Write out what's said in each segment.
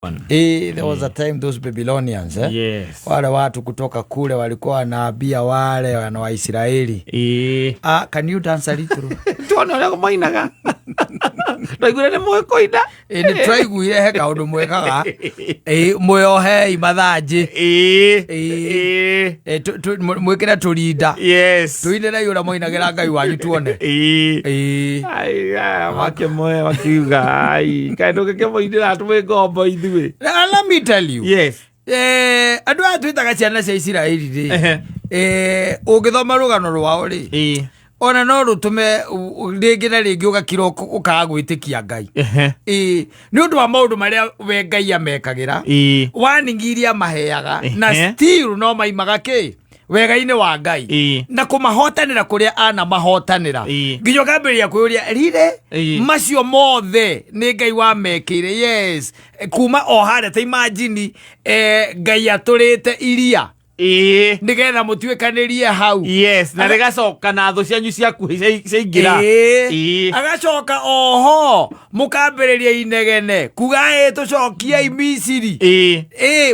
There was a time those Babylonians, eh? Wale watu kutoka kule walikuwa wanaambia wale wana wa Israeli. Ah, can you dance a little? Tuone ũrĩa moinaga. Twaiguire nĩ mũĩ kũina. Nĩ twaiguire he kaũndũ mwĩkaga. Mwĩohei mathanjĩ. Mwĩkĩre tũrinda. Tũinĩrei ũrĩa moinagĩra Ngai wanyu tuone. Ai, aya, makĩmoya makiuga ai kaĩ ndũngĩkĩmũinĩra twĩ ngombo ithuĩ. Now, let me tell you. Andũ aya twĩtaga ciana cia Isiraeli rĩ, ũngĩthoma rũgano rwao rĩ, ona no rũtũme rĩngĩ na rĩngĩ ũgakira ũkaga gwĩtĩkia Ngai. Nĩ ũndũ wa maũndũ marĩa we Ngai amekagĩra, warning iria amaheaga, na still no maimaga kĩ wega-inĩ wa Ngai. Na kũmahotanĩra kũrĩa anamahotanĩra. Nginya ũkambĩrĩria kwĩyũria rire macio mothe nĩ Ngai wamekĩire. Yes, kuma o harĩa ta imagine, Ngai atũrĩte iria nĩgetha mũtuĩkanĩrie hau. Yes, na rĩgacoka na thũ cianyu ciakuhĩ ciaingĩra. Agacoka oho mũkambĩrĩria inegene kuga ĩ tũcokiei Misiri.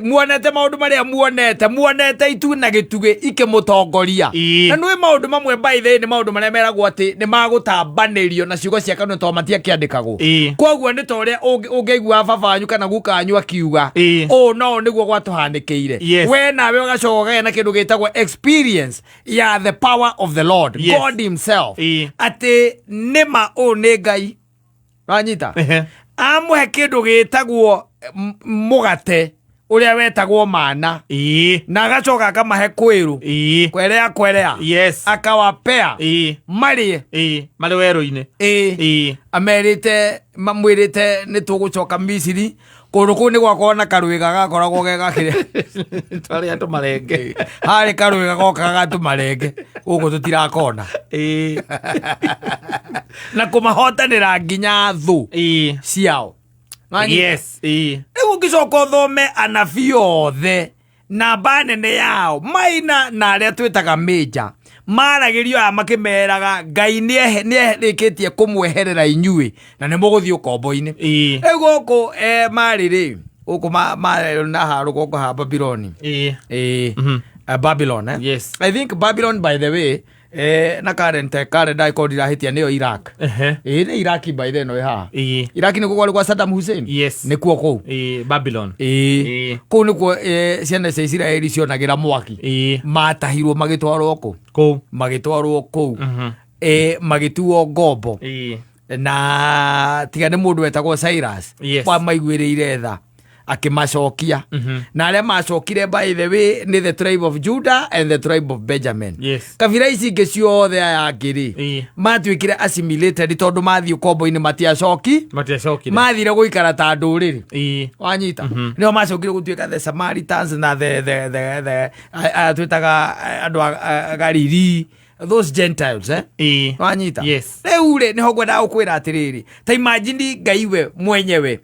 Muonete maũndũ marĩa muonete, muonete itu na gĩtugĩ ikĩmũtongoria. Na nĩ maũndũ mamwe by the way, nĩ maũndũ marĩa meragwo atĩ nĩ magũtambanĩrio na ciugo cia kanua tondũ matiakĩandĩkagwo. Koguo nĩ ta ũrĩa ũngĩaiguaga baba wanyu kana guka wanyu akiuga, ũũ no nĩguo gwatũhanĩkĩire. We nawe ũgacoka ũkagĩa na kĩndũ gĩtagwo experience ya the power of the Lord, God himself. Atĩ nĩma ũũ nĩ Ngai. Wanyita? Amũhe kĩndũ gĩtagwo mũgate ũrĩa wetagwo mana. Na agacoka akamahe kwĩrũ. Kwerea kwerea. Akawapea. Marĩe. Marĩ werũ-inĩ. Amerite, mamwĩrĩte nĩ tũgũcoka Misiri. Kũndũ kũu nĩ gwakoragwo na karwĩga gakoragwo ge gakĩrĩa. Twarĩa tũmarenge. Harĩ karwĩga gokaga gatũmarenge. Gũkũ tũtirakona. Na kũmahotanĩra nginya thũ ciao. Wanyita? Rĩu ũngĩcoka ũthome anabii othe namba nene yao maina na arĩa twĩtaga major maragĩrio aya makĩmeraga Ngai nĩerĩkĩtie kũmweherera inyuĩ na nĩ mũgũthiĩ ũkombo-inĩ. Rĩu gũkũ, marĩ rĩ gũkũ na haha rũgongo ha Babyloni. Babylon, eh? I think Babylon, by the way, na current calendar ĩkorwo ndirahĩtia nĩyo Iraq. Nĩ Iraq by the way, no ĩ haha. Iraq nĩkuo kwarĩ kwa Saddam Hussein. Nĩkuo kũu. Babylon. Kũu nĩkuo, ciana cia Isiraeli cionagĩra mwaki. Matahirwo magĩtwarwo kũ? Kũu. Magĩtwarwo kũu. Magĩtuo ngombo. Na tiga nĩ mũndũ wetagwo Cyrus wamaiguĩrĩire tha akĩmacokia. Na arĩa macokire, by the way, nĩ the tribe of Judah and the tribe of Benjamin. Kabira ici ingĩ ciothe aya angĩ rĩ, matuĩkire assimilated tondũ mathiĩ ũkombo-inĩ matiacoki. Matiacokire. Mathire gũikara ta ndũrĩrĩ. Wanyita? Nĩo macokire gũtuĩka the Samaritans na the aya twĩtaga andũ a Galili, those Gentiles, eh? Wanyita? Yes. Rĩu rĩ, nĩho ngwendaga gũkwĩra atĩrĩrĩ, ta imagine Ngai we mwenyewe,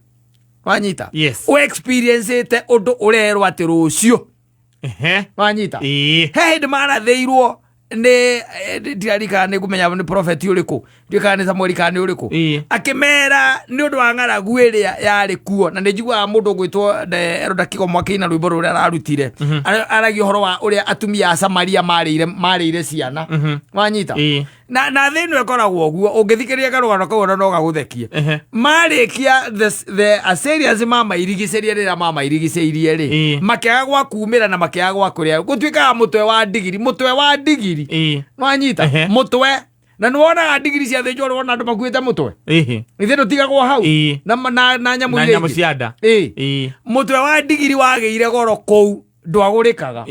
wanyita? Ũ experience ũndũ ũrerwo atĩ rũciũ. Wanyita? He hĩndĩ marathĩirwo nĩ ndirarikana nĩ ngũmenya nĩ prophet ũrĩkũ, ndiũĩ kana nĩ Samueli kana nĩ ũrĩkũ, akĩmera nĩ ũndũ wa ng'aragu ĩrĩa yarĩ kuo. Na nĩ njiguaga mũndũ ũgwĩtwo Elder Kĩgomo akĩina rwĩmbo rũrĩa ararutire. Aragia ũhoro wa ũrĩa atumia a Samaria marĩire ciana. Wanyita? Na thĩ ĩno ĩkoragwo ũguo, ũngĩthikĩrĩria karũgano kau ona no gagũthekie. Marĩkia the Assyrians mamairigicĩrie, rĩrĩa mamairigicĩirie rĩ, makĩaga gwa kumĩra na makĩaga gwa kũrĩa, gũtuĩkaga mũtwe wa ndigiri, mũtwe wa ndigiri. Wanyita? Mũtwe, na nĩ wonaga ndigiri ciathĩnjwo, wona andũ makuĩte mũtwe. Ithe ndũtigagwo hau. Na nyamũ na iria nyamũ ingĩ. cia nda. Mũtwe wa ndigiri wagĩire goro kũu, ndwagũrĩkaga.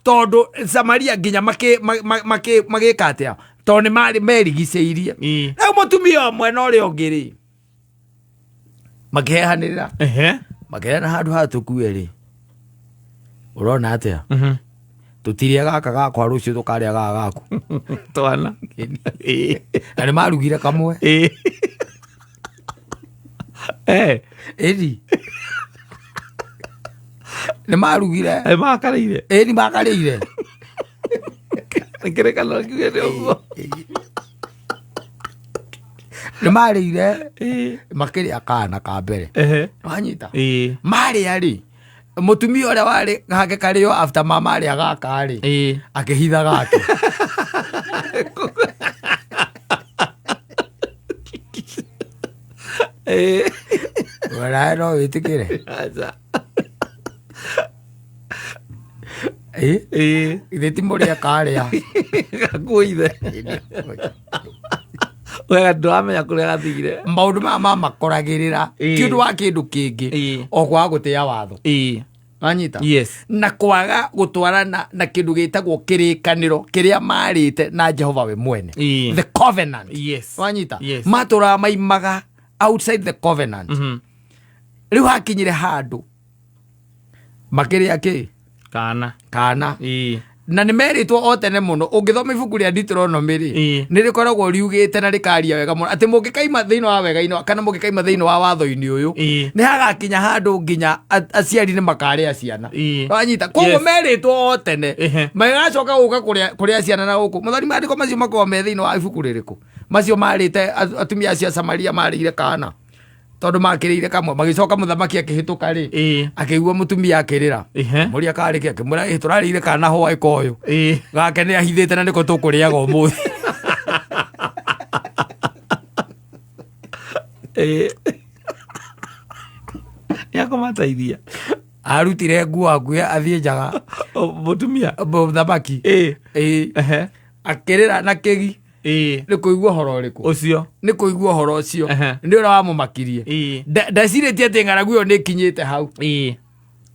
Tondũ Samaria nginya magĩka atĩa, tondũ nĩ marĩ merigicĩirie. Rĩu mũtumia ũmwe na ũrĩa ũngĩ rĩ, makĩhehanĩrĩra, makĩrena handũ ha tũkue rĩ, ũrona atĩa? Tũtirĩa gaka gakwa, rũciũ tũkarĩa gaka gaku. Twana. Na nĩ marugire kamwe. Ĩni nĩ marugire. Makarĩire. Ĩni makarĩire. Kĩrĩkanĩro kiugĩte ũguo. Nĩ marĩire Ĩĩ. makĩrĩa kana ka mbere. Ehe. Wanyita? Ĩĩ. Marĩa rĩ, mũtumia ũrĩa warĩ gake karĩo after mama arĩa gaka rĩ, Ĩĩ. akĩhitha gake. Ĩĩ. Werae no wĩtĩkĩre. Aca. Ĩ? Ĩĩ. Githĩ ti mũrĩa karĩa. Gakuo ithe. Wega ndũramenya kũrĩa gathire. Maũndũ maya mamakoragĩrĩra Ĩĩ. ti ũndũ wa kĩndũ kĩngĩ Ĩĩ. o kwaga gũtĩa watho. Ĩĩ. Wanyita? Yes. Na kwaga gũtwarana na kĩndũ gĩtagwo kĩrĩkanĩro kĩrĩa marĩte na Jehova we mwene. Ĩĩ. The covenant. Yes. Wanyita? Yes. Matũraga maimaga outside the covenant. Mhm. Rĩu hakinyire handũ makĩrĩa kĩ Kana. kana Ĩĩ. na nĩ merĩtwo o tene mũno ũngĩthoma ibuku rĩa Deuteronomy rĩ Ĩĩ. nĩ rĩkoragwo riugĩte na rĩkaria wega mũno atĩ mũngĩkaima thĩinĩ wa wega-inĩ kana mũngĩkaima thĩinĩ wa watho-inĩ ũyũ Ĩĩ. nĩ hagakinya handũ nginya aciari nĩ makarĩa ciana. Ĩĩ. Wanyita? Koguo Yes. merĩtwo o tene Ehe. magĩgacoka gũka kũrĩa ciana na gũkũ mũthoni maandĩko macio makoragwo me thĩinĩ wa ibuku rĩrĩkũ macio marĩte atumia acio a Samaria marĩire kana tondũ makĩrĩire kamwe magĩcoka mũthamaki akĩhĩtũka rĩ Ĩĩ. akĩigua mũtumia akĩrĩra. Ehe. Mũria karĩ kĩ akĩmwĩra ĩ tũrarĩire kana hwaĩ koyũ. Ĩĩ. Gake nĩ ahithĩte na nĩko tũkũrĩaga ũmũthĩ. Ĩĩ. Nĩakũmateithia. Arutire nguo akuhe athiĩ njaga. O, Mũtumia. Mũthamaki. Ĩĩ. Ĩĩ. Ehe. Akĩrĩra na kĩgi. Ĩĩ. Nĩ kũigua ũhoro ũrĩkũ? Ũcio. Nĩ kũigua ũhoro ũcio. Ehe. Nĩ ũrĩa wamũmakirie. Ĩĩ. Ndecirĩtie atĩ ng'aragu ĩyo nĩ ĩkinyĩte hau. Ĩĩ.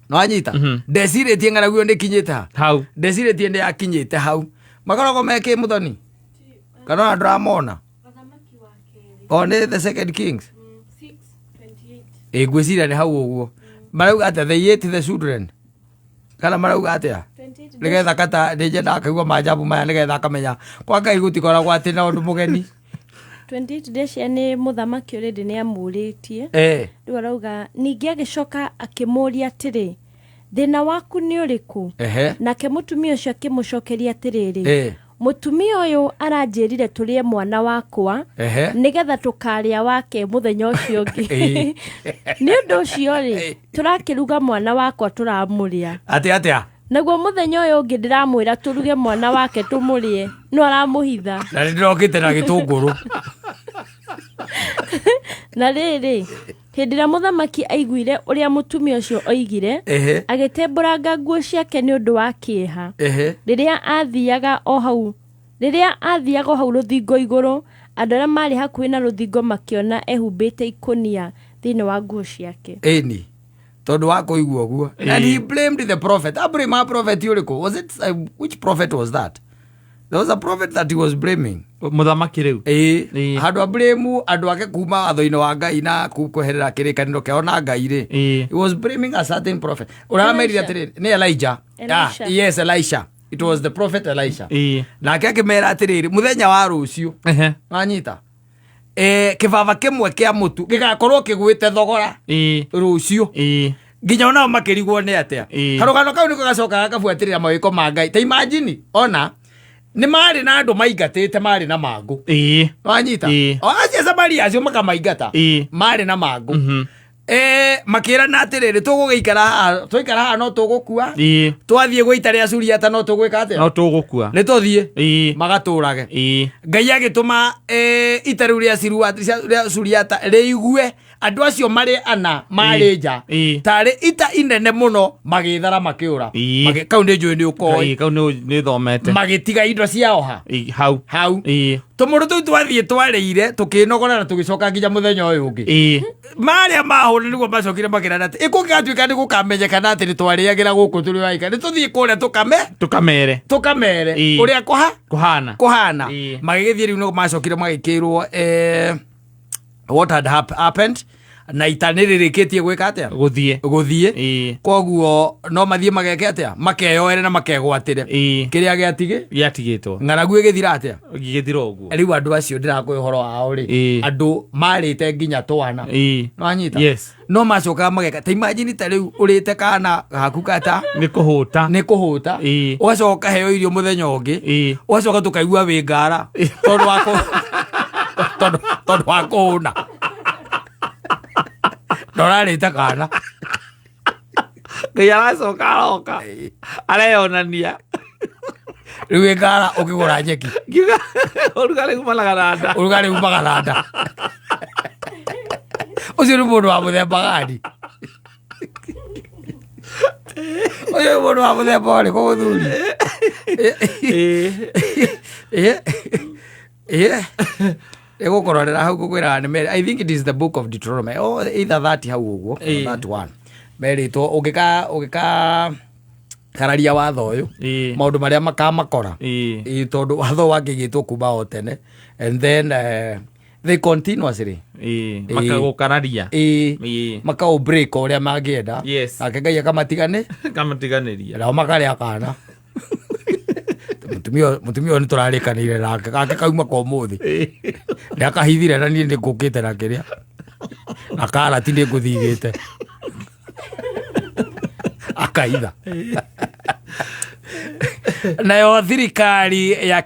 Nĩwanyita? Mhm. Ndecirĩtie ng'aragu ĩyo nĩ ĩkinyĩte ha? Hau. Ndecirĩtie nĩ yakinyĩte hau. Makoragwo me kĩ mũthoni? Kana ona ndũramona? Mũthamaki wa kerĩ. O nĩ the second Kings? 6:28. Ĩ ngwĩciria nĩ hau ũguo. Marauga atĩa? They ate the children. Kana marauga atĩa? 28 Nĩgetha kata nĩnyendaga kaigua majabu maya nĩgetha akamenya kwa Ngai gũtikoragwo atĩ na ũndũ mũgeni. 28 Decia nĩ mũthamaki already nĩ amũrĩtie. Eh. Rĩu arauga ningĩ agĩcoka akĩmũũria atĩrĩ, thĩna waku nĩ ũrĩkũ? Ehe. Nake mũtumia ũcio akĩmũcokeria atĩrĩrĩ, Eh. mũtumia ũyũ aranjĩrire tũrĩe mwana wakwa Ehe. nĩgetha tũkarĩa wake mũthenya ũcio ũngĩ. Ĩĩ. Nĩ ũndũ ũcio rĩ, tũrakĩruga mwana wakwa tũramũrĩa. Atĩ atĩa? Naguo mũthenya ũyũ ũngĩ ndĩramwĩra tũruge mwana wake tũmũrĩe, no aramũhitha. Na nĩ ndĩrokĩte na gĩtũngũrũ. Na rĩrĩ, hĩndĩ ĩrĩa mũthamaki aiguire ũrĩa mũtumia ũcio oigire, Ehe. agĩtembũranga nguo ciake nĩ ũndũ wa kĩeha. Ehe. Rĩrĩa athiaga o hau, rĩrĩa athiaga o hau rũthingo igũrũ, andũ arĩa marĩ hakuhĩ na rũthingo makĩona ehumbĩte ikũnia thĩinĩ wa nguo ciake. Ĩni. Tondũ wa kũigua ũguo. And he blamed the prophet. Ablame a prophet ũrĩkũ? Was it which prophet was that? There was a prophet that he was blaming. Mũthamaki rĩu. Ĩĩ. Ĩĩ. Handũ a blame andũ ake kuma watho-inĩ wa Ngai na kweherera kĩrĩkanĩro kĩao na Ngai rĩ. Ĩĩ. He was blaming a certain prophet. Ũramerire Elisha. atĩrĩrĩ, nĩ Elijah. Elisha. Ah, yes, Elisha. It was the prophet Elisha. Ĩĩ. Nake akĩmera atĩrĩrĩ, mũthenya wa rũciũ. Ehe. Wanyita? Kĩbaba kĩmwe kĩa mũtu gĩgakorwo kĩgwĩte thogora Ĩĩ. rũciũ. Ĩĩ. Nginya onao makĩrigwo nĩ atĩa. Ĩĩ. Karũgano kau nĩko gacokaga gakabuatĩrĩra mawĩko ma Ngai. Ta imagine ona nĩ marĩ na andũ maingatĩte marĩ na mangũ. Ĩĩ. Wanyita? Ĩĩ. O acio Samaria acio makamaingata. Ĩĩ. Marĩ na mangũ. Mhm. Makĩrana atĩrĩrĩ, tũgũgĩikara haha, twaikara haha no tũgũkua. Ĩĩ. Twathiĩ gwĩ ita rĩa Suriata no tũgwĩka atĩa? No tũgũkua. Nĩ tũthiĩ. Ĩĩ. Magatũrage. Ĩĩ. Ngai agĩtũma ita rĩu rĩa Suriata rĩigue andũ acio marĩ ana marĩ nja. Ĩĩ. Tarĩ ita inene mũno magĩthara makĩũra. Ĩĩ. Kau nĩ njũĩ nĩ ũkoĩ. Ĩĩ, kau nĩ thomete. Magĩtiga indo ciao ha? Ĩĩ, hau. Hau. Ĩĩ. Tũmũndũ tũu twathiĩ twarĩire tũkĩnogora na tũgĩcoka nginya mũthenya ũyũ ũngĩ. Ĩĩ. Marĩa mahũra nĩguo macokire makĩrana atĩ ĩkũngĩgatuĩka nĩ gũkamenyekana atĩ nĩ twarĩagĩra gũkũ tũrĩ waika nĩ tũthiĩ kũrĩa tũkame Tũkamere. tũkamere Ĩĩ. ũrĩa kũha Kũhana. kũhana. Ĩĩ. Magĩgĩthiĩ rĩu nĩguo macokire magĩkĩrwo what had happened na ita nĩ rĩrĩkĩtie gwĩka atĩa? Gũthiĩ. Gũthiĩ. Ĩĩ. Koguo no mathiĩ mageke atĩa? Makeyoere na makegwatĩre. Ĩĩ. Kĩrĩa gĩatigĩ? Gĩatigĩtwo. Ng'aragu ĩgĩthira atĩa? Gĩgĩthira ũguo. Rĩu andũ acio ndĩrakũhe ũhoro wao rĩ, Ĩĩ. andũ marĩte nginya twana. Ĩĩ. Nĩwanyita? Yes. No macokaga mageka. Ta imagine ta rĩu ũrĩte kana gaku kata. Nĩ kũhũta. Nĩ kũhũta. Ĩĩ. Ũgacoka ũkaheo irio mũthenya ũngĩ. Ĩĩ. Ũgacoka tũkaigua wĩ ngara. Tondũ wa kũ- Tondũ wa kũhũna ndorarĩte kana. Ngai aracoka aroka areyonania. Rĩu ĩngara ũkĩgũra nyeki. Ngiuga ũrugarĩ umanaga na nda. Ũrugarĩ umaga na nda. Ũcio nĩ mũndũ wa mũthemba gani? Ũcio nĩ mũndũ wa mũthemba ũrĩkũ, mũthuri? Ĩ ĩgũkũrorera hau ngũkwĩraga nĩ I think it is the Book of Deuteronomy, oh, either 30 hau ũguo, 31, merĩtwo ũngĩka kararia watho ũyũ, maũndũ marĩa makamakora. Ĩ, tondũ watho wakĩgĩtwo kuma o tene and then they continuously Makagũkararia. Makaũ break o ũrĩa mangĩenda. Nake Ngai akamatigane. Kamatiganĩria. Nao makarĩa kana mũtumia ũyũ nĩtũrarĩkanĩire nake, gake kauma kwa ũmũthĩ, nĩ akahithire na niĩ nĩ ngũkĩte na kĩrĩa na karati nĩ ngũthigĩte akaitha nayo thirikari ya.